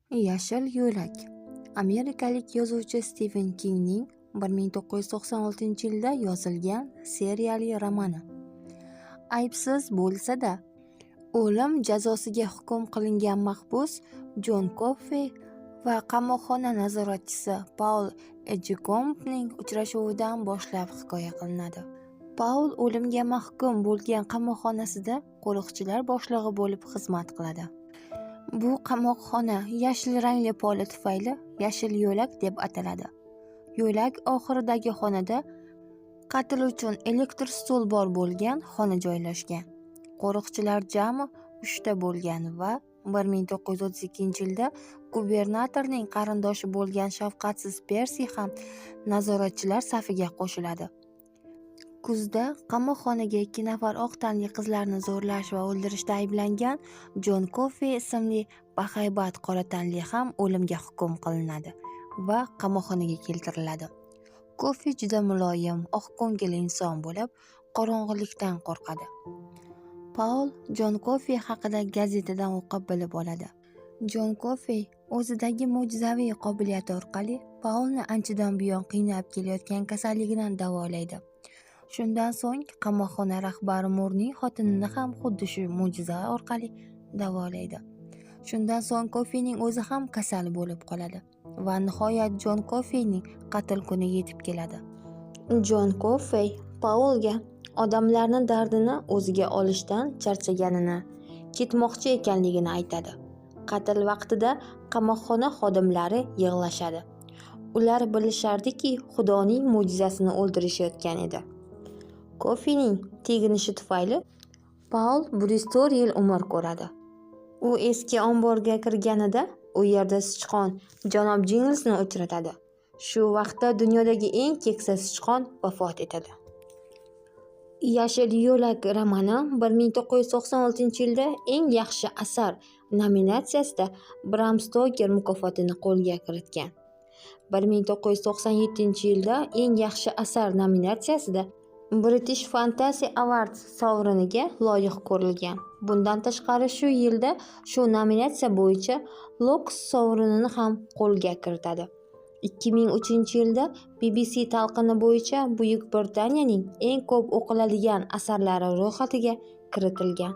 Yashil yo'lak amerikalik yozuvchi Stiven Kingning 1996-yilda yozilgan seriyali romani. Aybsiz bo'lsa-da, o'lim jazosiga hukm qilingan mahbus Jon Koffey va qamoqxona nazoratchisi Paul Edgekombning uchrashuvidan boshlab hikoya qilinadi. Paul o'limga mahkum bo'lgan qamoqxonasida qo'riqchilar boshlig'i bo'lib xizmat qiladi. Bu qamoqxona yashil rangli poli tufayli Yashil yo'lak deb ataladi. Yo'lak oxiridagi xonada qatl uchun elektr stul bor bo'lgan xona joylashgan. Qo'riqchilar jami 3 ta bo'lgan va 1932-yilda gubernatorning qarindoshi bo'lgan shafqatsiz Persi ham nazoratchilar safiga qo'shiladi. Kuzda qamoqxonaga ikki nafar oq tanli qizlarni zo'rlash va o'ldirishda ayblangan Jon Koffey ismli bahaybat qora tanli ham o'limga hukm qilinadi va qamoqxonaga keltiriladi. Koffey juda muloyim, oqko'ngil inson bo'lib, qorong'ilikdan qo'rqadi. Paul Jon Koffey haqida gazetadan o'qib bilib oladi. Jon Koffey o'zidagi mo'jizaviy qobiliyati orqali Paulni anchadan buyon qiynab kelayotgan kasalligidan davolaydi. Shundan so'ng qamoqxona rahbari Murning xotinini ham xuddi shu mo'jiza orqali davolaydi. Shundan so'ng Koffeyning o'zi ham kasal bo'lib qoladi va nihoyat Jon Koffeyning qatl kuni yetib keladi. Jon Koffey Paulga odamlarni dardini o'ziga olishdan charchaganini, ketmoqchi ekanligini aytadi. Qatl vaqtida qamoqxona xodimlari yig'lashadi. Ular bilishardiki, Xudoning mo'jizasini o'ldirishayotgan edi. Koffeyning teginishi tufayli Paul 104 yil umr ko'radi. U eski omborga kirganida u yerda sichqon janob Jinglsni uchratadi. Shu vaqtda dunyodagi eng keksa sichqon vafot etadi. Yashil yo'lak romani 1996-yilda "Eng yaxshi asar" nominatsiyasida Bram Stoker mukofotini qo'lga kiritgan. 1997-yilda "Eng yaxshi asar" nominatsiyasida British Fantasy Awards sovriniga loyiq ko'rilgan. Bundan tashqari, shu yilda shu nominatsiya bo'yicha Lox sovrinini ham qo'lga kiritadi. 2003-yilda BBC talqini bo'yicha Buyuk Britaniyaning eng ko'p o'qiladigan asarlari ro'yxatiga kiritilgan.